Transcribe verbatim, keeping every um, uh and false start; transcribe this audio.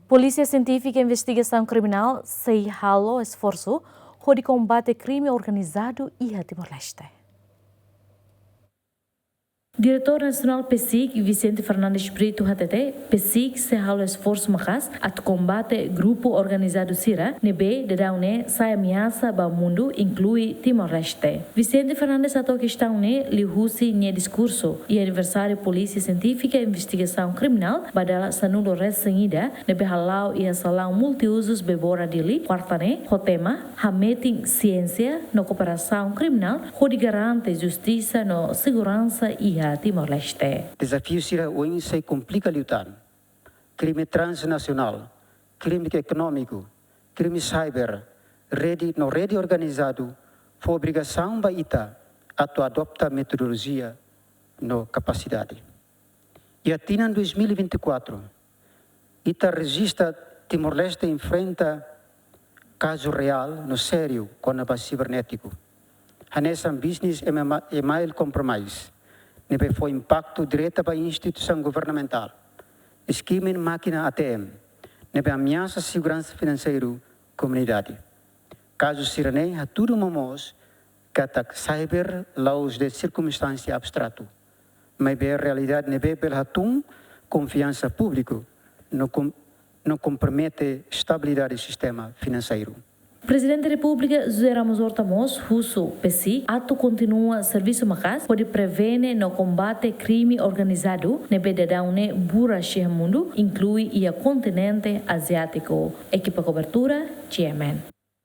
Polísia Sientífika Investigasaun Kriminál sei halo esforsu hodi kombate krime organizadu iha Timor-Leste. Diretór Nasionál PCIC, Vicente Fernandes Brito hatete, PCIC sei halo esforsu maka'as atu kombate grupu organizadu sira ne'ebé daudaun ne'e sai ameasa ba mundu, inklui Timor-Leste. Vicente Fernandes hato'o kestaun ne'e liuhusi nia diskursu iha aniversáriu Polísia Sientífika Investigasaun Kriminál ba dala sanulu-resin-ida, ne'ebé hala'o iha salaun multiuzus Bebora Dili, kuarta ne'e, ho tema Hametin Siénsia no Kooperasaun Kriminál hodi garante justisa no seguransa iha Timor-Leste. Dezafiu sira oin sei komplika liután. Krime transnasionál, krime ekonómiku, krime cyber, rede no rede organizadu fó obrigasaun ba ita atu adota metodolojia no kapasidade. Iha tinan dois mil e vinte e quatro, ita rejista Timor-Leste enfrenta kazu reál no sériu kona-ba sibernétiku. Hanesan business ema-, email compromise, ne'ebé fó impaktu direta ba instituisaun governamentál. Skimming mákina ATM, ne'ebé ameasa seguransa finanseiru komunidade. Kazu sira-ne'e hatudu momoos katak cyber la'ós de'it sirkunstánsia abstratu, maibé realidade ne'ebé bele hatún konfiansa públiku no kom-, no kompromete estabilidade sistema finanseiru. Prezidente Repúblika José Ramos Horta mós husu PCIC atu kontinua servisu maka'as hodi prevene no kombate krime organizadu ne'ebé daudaun ne'e buras iha mundu, inklui iha kontinente aziátiku. Ekipa kobertura, GMN.